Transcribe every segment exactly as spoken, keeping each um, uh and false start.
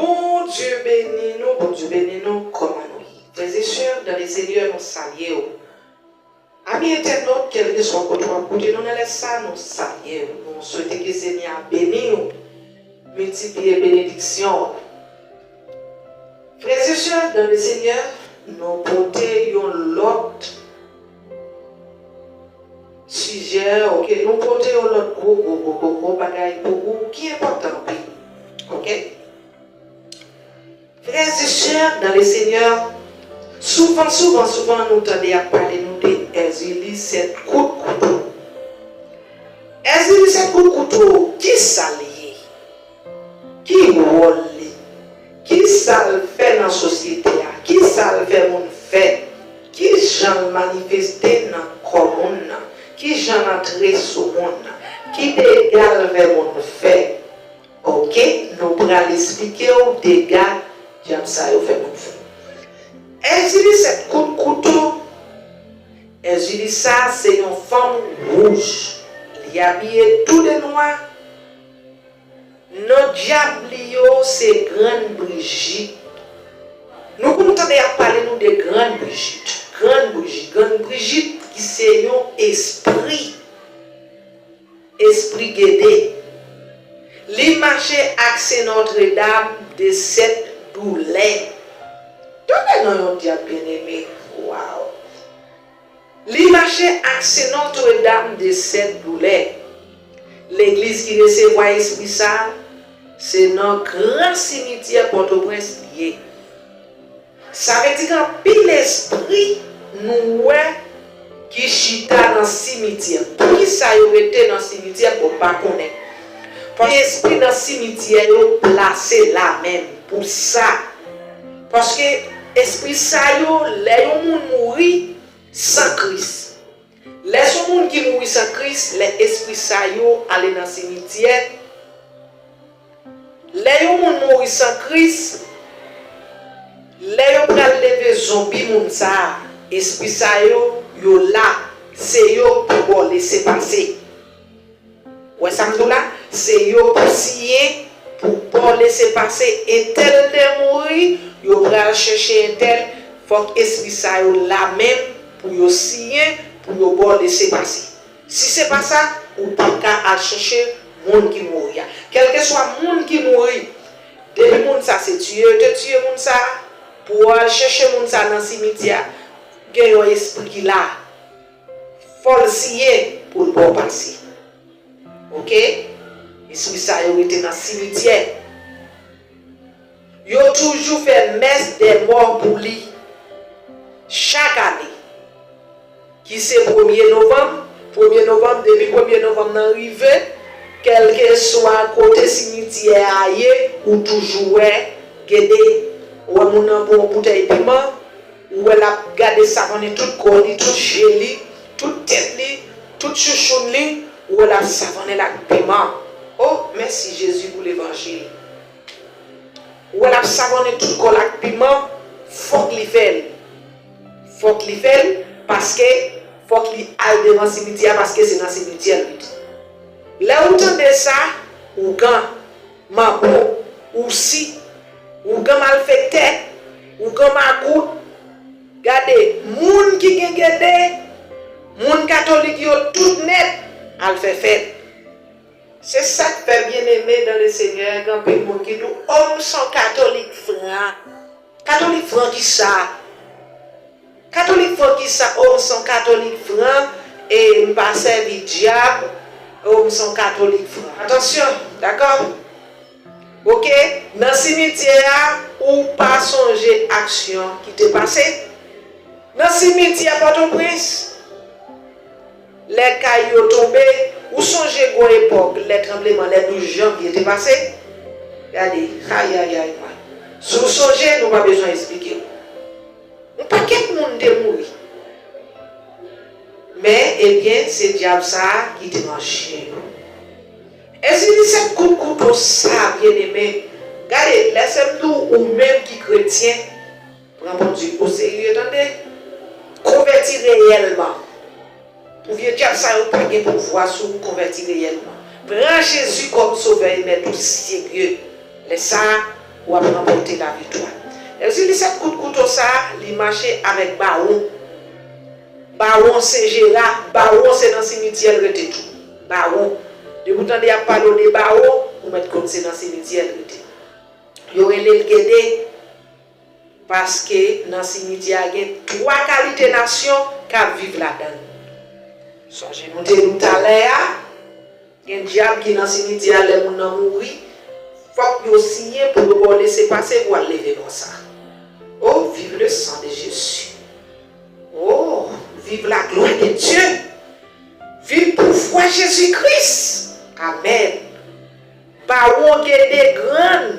Bondye beni nou, Bondye beni nou, kòman nou ye? Frè e sè, dans le Seigneur, nou salye w. Ami entènot, kèlkeswa kote w ap koute nou nan lè sa, nou salye w. Nou swete ke Senyè a beni w, miltipliye benediksyon w. Frè e sè, dans le Seigneur, nou pote yon lòt sijè, oke, nou pote yon lòt gwo, gwo, gwo, gwo, gwo bagay pou ou ki enpòtan anpil. Oke? Frè e sè, dans le Seigneur, souvan, souvan, souvan, nou tande y ap pale nou de Èzili sèt kout kouto. Èzili sèt kout kouto, ki sa l ye? Ki wòl li? Ki sa l fè nan sosyete a? Ki sa l fè moun fè? Ki jan l manifeste nan kò moun nan? Ki jan l antre sou moun nan? Ki dega l fè moun fè? Oke, nou pral esplike w dega dyab sa yo fè moun fè. Èzili sèt kout kouto. Èzili sa se yon fanm wouj. Li abiye tou de nwa. Non dyab li yo se Grann Brijit. Nou konn tande y ap pale nou de Grann Brijit. Grann Brijit, Grann Brijit ki se yon espri. Espri Gede. Li mache ak Sen Nòtredam de Sèt Doulè. Tande non yon dyab byeneme. Waw. Li mache ak Sen Nòtredam de Sèt Doulè. Legliz ki resevwa espri sa, se nan gran simityè Pòtoprens li ye. Sa vle di gen anpil espri nou wè ki chita nan simityè. Poukisa yo rete nan simityè, bon, m pa konnen. Paske espri nan simityè yo plase la menm pou sa. Paske espri sa yo, lè yon moun mouri san Kris, lè s on moun ki mouri san Kris, lè espri sa yo ale nan simityè, lè yon moun mouri san Kris, lè yo pral leve zonbi moun sa a, espri sa yo, yo la, se yo pou ba w lese pase. Ou wè sa m di w la? Se yo pou siyen, pou ba w lese pase. Entèl te mouri, yo pral chèche entèl, fòk espri sa yo la menm pou yo siyen, pou yo ba w lese pase. Si se pa sa, ou p ap ka al chèche moun ki mouri a. Kèlkeswa moun ki mouri, depi moun sa se tiye yo te tiye moun sa, pou w al chèche moun sa nan simityè a, gen yon espri ki la. Fò l siyen pou l ba w pase. Oke? Espri sa yo rete nan simityè. Yo toujou fè mès dè mò pou li. Chak ane. Ki se premye novanm. Premye novanm, depi premye novanm nan rive, kèlkeswa kote simityè a ye, ou toujou wè Gede. Ou wè moun nan pran yon boutèy piman, ou wè l ap gade savannen tout kò li, tout je li, tout tèt li, tout chouchoun li, ou wè l ap savannen l ak piman. O, mèsi Jezi pou levanjil. Ou wè l ap savannen tout kò l ak piman, fòk li fè l. Fòk li fè l, paske fòk li al devan simityè a, paske se nan simityè l rete. Lè ou tande sa, ougan, manbo, ousi, ougan malfektè, ougan magout, gade, moun ki gen Gede, moun katolik yo tout nèt, al fè fèt. Se sa k fè, byeneme dans le Seigneur, gen anpil moun ki di w, o, m s on katolik fran. Katolik fran kisa? Katolik fran kisa? O, m s on katolik fran, e m pa sèvi dyab, o, m s on katolik fran. Atansyon, dakò? Oke, nan simityè a, ou pa sonje aksyon ki te pase? Nan simityè Pòtoprens, lè kay yo tonbe, ou sonje gon epòk, lè tranbleman, lè douz janvye te pase? Gade, ayayay, mwen. Si w sonje, nou pa bezwen esplike w. Yon pakèt moun te mouri. Men, ebyen, se dyab sa a ki te manje yo. Èzili sèt kout kouto sa, byeneme. Gade, lè sè m di w, ou menm ki kretyen, pran Bondye oserye, tande. Konvèti reyèlman. Pou vye dyab sa yo pa gen pouvwa sou ou, konvèti reyèlman. Pran Jezi kòm Sovè e Mèt ou serye. Lè sa a, w ap ranpòte laviktwa. Èzili sèt kout kouto sa a, li mache avèk bawon. Bawon se Jera, bawon se nan simityè l rete tou. Bawon. Depi w tande y ap pale w de bawon, ou mèt konn se nan simityè l rete. Yo rele l Gede, paske nan simityè a gen twa kalite nasyon k ap viv ladan l. Sonje nou te di w talè a, gen dyab ki nan simityè a, lè moun nan mouri, fòk yo siyen pou yo ba w lese pase pou w al leve bò sa. Oh, vive le sang de Jésus. Oh, vive la gloire de Dieu. Vive pouvwa Jezi Kris. Amèn. Bawon Gede Grann.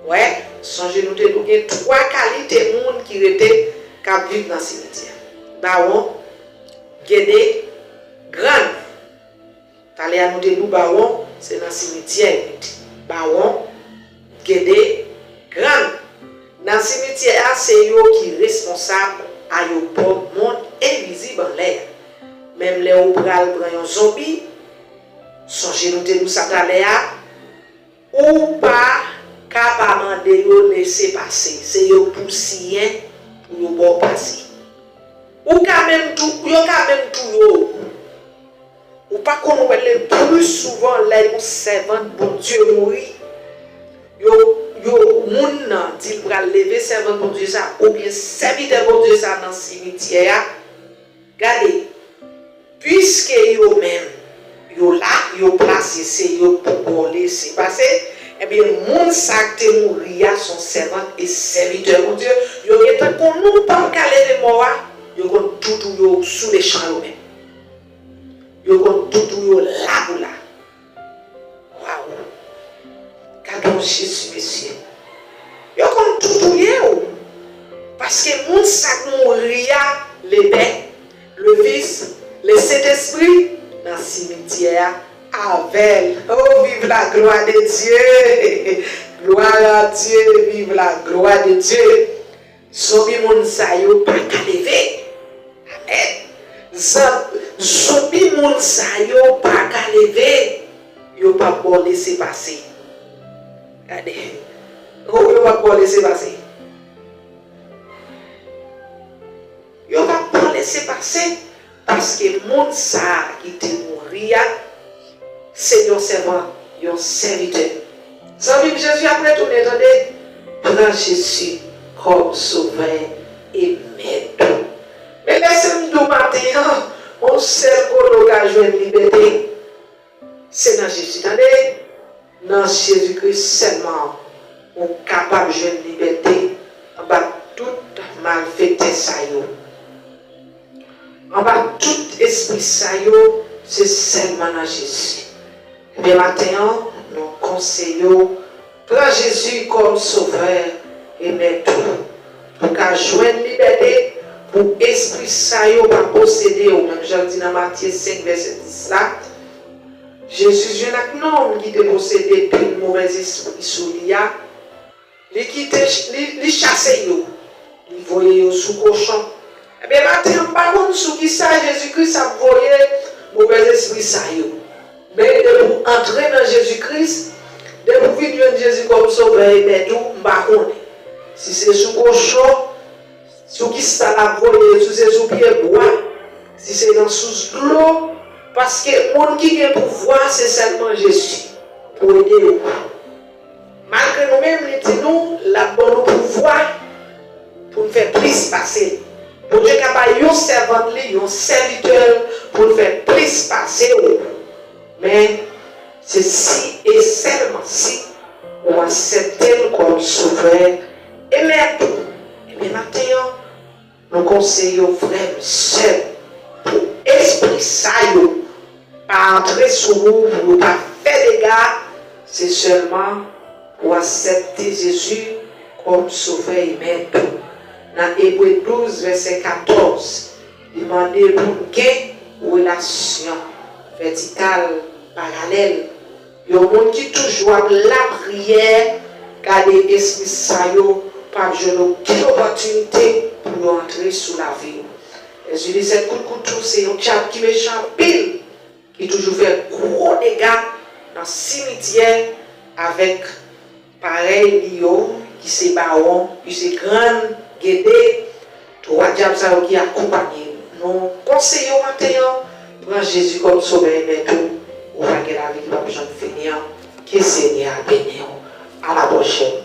Wè, sonje nou te di w gen twa kalite moun ki rete, k ap viv nan simityè. Bawon Gede Grann. Talè a nou te di w bawon, se nan simityè yo rete. Bawon Gede Grann. Nan simityè a, se yo ki responsab ayewopò mond envizib anlè a. Menm lè ou pral pran yon zonbi, sonje nou te di w sa talè a, ou pa ka pa mande yo lese pase. Se yo pou siyen pou yo ba w pase. Ou ka menm tou, yo ka menm touye w. Ou pa konn wè le pli souvan lè yon sèvant Bondye mouri, yo, yo, moun nan di l pral leve sèvant Bondye sa oubyen sèvitè Bondye sa nan simityè a. Gade, piske yo menm, yo la, yo plase, se yo pou ba w lese pase, ebyen, moun sa k te mouri a se yon sèvant e sèvitè Bondye, yo gentan konn ou p ap ka leve mò a, yo konn tou touye w sou lechan yo menm. Yo konn tou touye w la pou la. Waw! Gad yon Jezi, mesye. Yo konn tou touye w. Paske moun sa k mouri a, le Pè, le Fis, le Sentespri, nan simityè a avè l. Oh, vive la gloire de Dieu! Gloire à Dieu, vive la gloire de Dieu! Zonbi moun sa yo pa ka leve. Amèn. Zan-, zonbi moun sa yo pa ka leve. Yo p ap ba w lese pase. Gade. Oh, yo p ap ba w lese pase. Yo p ap ba w lese pase. Paske moun sa a ki te mouri a, se yon sèvant, yon sèvitè. Zanmi m, Jezi ap retounen, tande. Pran Jezi kòm Sovè e Mèt ou. Men lese m di w maten an, yon sèl kote w ka jwenn libète. Se nan Jezi, tande. Nan Jezi Kris sèlman ou kapab jwenn libète anba tout malfektè sa yo. Anba tout espri sa yo, se sèlman nan Jezi. Ebyen, maten an, nou konseye w, pran Jezi kòm Sovè e Mèt ou. Pou w ka jwenn libète, pou espri sa yo pa posede w. Menm jan l di nan Matye senk, vèsè dis la, Jezi jwenn ak nonm ki te posede pil movèzespri sou li a. Li kite, li, li chase yo. Li voye yo sou kochon. Ebyen, maten an, m pa konn sou ki sa Jezi Kris ap voye movèzespri sa yo. Men depi w antre nan Jezi Kris, depi w vin jwenn Jezi kòm Sovè e Mèt ou, m pa konnen. Si se sou kochon, sou ki sa l ap voye, si se sou pye bwa, si se nan sous dlo, paske moun ki gen pouvwa, se sèlman Jezi pou ede w. Malgre nou menm, li di nou, l ap ban nou pouvwa pou n fè plis pase l. Bondye ka bay yon sèvant li, yon sèvitè l, pou l fè plis pase w. Men, se si e sèlman si ou aksepte l kòm Sovè e Mèt ou. Ebyen, maten an, nou konseye w, frè m, sè m, pou espri sa yo pa antre sou ou, pou yo pa fè dega, se sèlman pou w aksepte Jezi kòm Sovè e Mèt ou. Nan Ebre douz, vèsè katòz, li mande pou n gen relasyon vètikal, paralèl. Yon moun ki toujou ap lapriyè, gade espri sa yo p ap jwenn okenn opòtinite pou yo antre sou lavi w. Èzili sèt kout kouto se yon dyab ki mechan anpil, ki toujou fè gwo dega nan simityè avèk Parèy li yo, ki se bawon, ki se grann gede, twa dyab sa yo ki akonpanye nou. Nou konseye w maten an, pran Jezi kòm Sovè e Mèt ou, ou va gen lavi ki p ap janm fini an. Ke Senyè a beni w. A la pwochèn.